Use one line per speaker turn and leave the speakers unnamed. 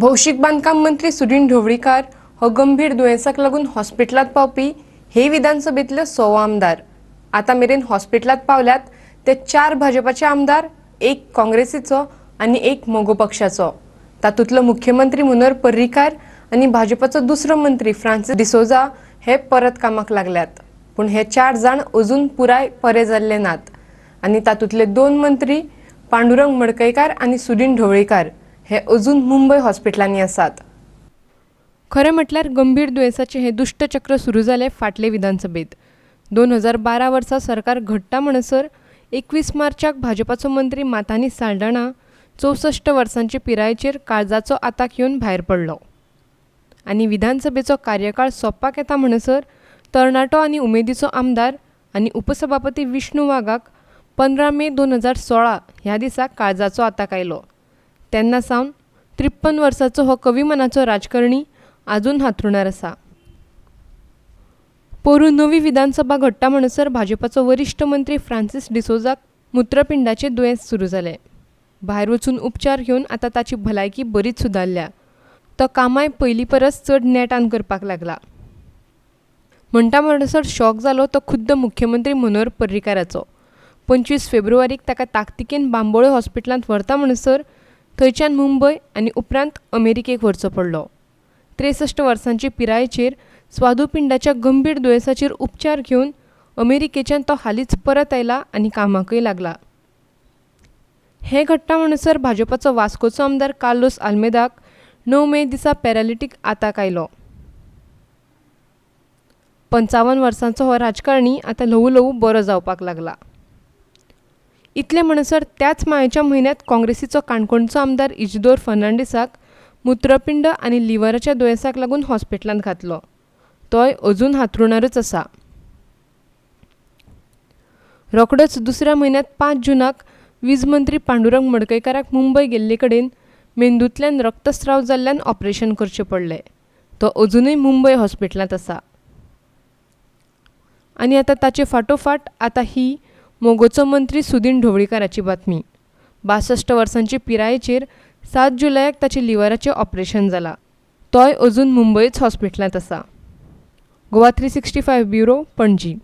भौशीक बांदकाम मंत्री सुदिन ढवळीकार हो गंभीर दुयेंसाक लागून हॉस्पिटलांत पावपी हे विधानसभेंतले 100 आमदार. आतां मेरेन हॉस्पिटलांत पावल्यात ते 4 भाजपाचे आमदार, 1 काँग्रेसीचो आनी 1 मगो पक्षाचो. तातूंतलो मुख्यमंत्री मनोहर पर्रीकार आनी भाजपाचो दुसरो मंत्री फ्रांसीस डिसोजा हे परत कामाक लागल्यात. पूण हे 4 जाण अजून पुराय बरे जाल्ले नात आनी तातूंतले 2 मंत्री पांडुरंग मडकयकार आनी सुदिन ढवळीकार हे अजून मुंबय हॉस्पिटलांनी आसात. खरें म्हटल्यार गंभीर दुयेंसाचें हें दुश्टचक्र सुरू जालें फाटले विधानसभेंत. 2012 वर्सा सरकार घडटा म्हणसर 21 मार्चाक भाजपाचो मंत्री माथानी साल्ढाणा 64 वर्सांचे पिरायेचेर काळजाचो आताक येवन भायर पडलो आनी विधानसभेचो कार्यकाळ सोंपपाक येता म्हणसर तरणाटो आनी उमेदीचो आमदार आनी उपसभापती विष्णू वाघाक 15 मे 2016 ह्या दिसा काळजाचो आताक आयलो. तेन्ना सावन 53 वर्सांचो हो कविमनाचो राजकारणी आजून हांतरुणार आसा. पोरूं नवी विधानसभा घडटा म्हणसर भाजपाचो वरिश्ठ मंत्री फ्रांसीस डिसोजाक मूत्रपिंडाचें दुयेंस सुरू जालें. भायर वचून उपचार घेवन आतां ताची भलायकी बरीच सुदारल्या. तो कामाय पयलीं परस चड नेटान करपाक लागला. म्हणटा म्हणसर शॉक जालो तो खुद्द मुख्यमंत्री मनोहर पर्रीकाराचो. 25 फेब्रुवारीक ताका ताकतिकेन बांबोळे हॉस्पिटलांत व्हरता म्हणसर थंयच्यान मुंबय आनी उपरांत अमेरिकेक व्हरचो पडलो. 63 वर्सांचे पिरायेचेर स्वादुपिंडाच्या गंभीर दुयेंसाचेर उपचार घेवन अमेरिकेच्यान तो हालींच परत आयला आनी कामाकय लागला. हें घडटा म्हणसर भाजपाचो वास्कोचो आमदार कार्लोस आल्मेदाक 9 मे दिसा पॅरालिटीक आताक आयलो. 55 वर्सांचो हो राजकारणी आतां ल्हवू ल्हवू बरो जावपाक लागला. इतलें म्हणसर त्याच मायाच्या म्हयन्यांत काँग्रेसीचो काणकोणचो आमदार इजिदोर फर्नांडीसाक मूत्रपिंड आनी लिव्हराच्या दुयेंसाक लागून हॉस्पिटलांत घातलो. तोय अजून हांतरुणारच आसा. रोखडोच दुसऱ्या म्हयन्यांत 5 जुनाक वीज मंत्री पांडुरंग मडकयकाराक मुंबय गेल्ले कडेन मेंदूंतल्यान रक्तस्राव जाल्ल्यान ऑपरेशन करचें पडलें. तो अजुनूय मुंबय हॉस्पिटलांत आसा. आनी आतां ताचे फाटोफाट आतां ही मगोचो मंत्री सुदिन ढवळीकाराची बातमी. 62 वर्सांचे पिरायेचेर 7 जुलयाक ताचें लिव्हराचें ऑपरेशन जालां. तोय अजून मुंबयच हॉस्पिटलांत आसा. गोवा 365 ब्युरो, पणजी.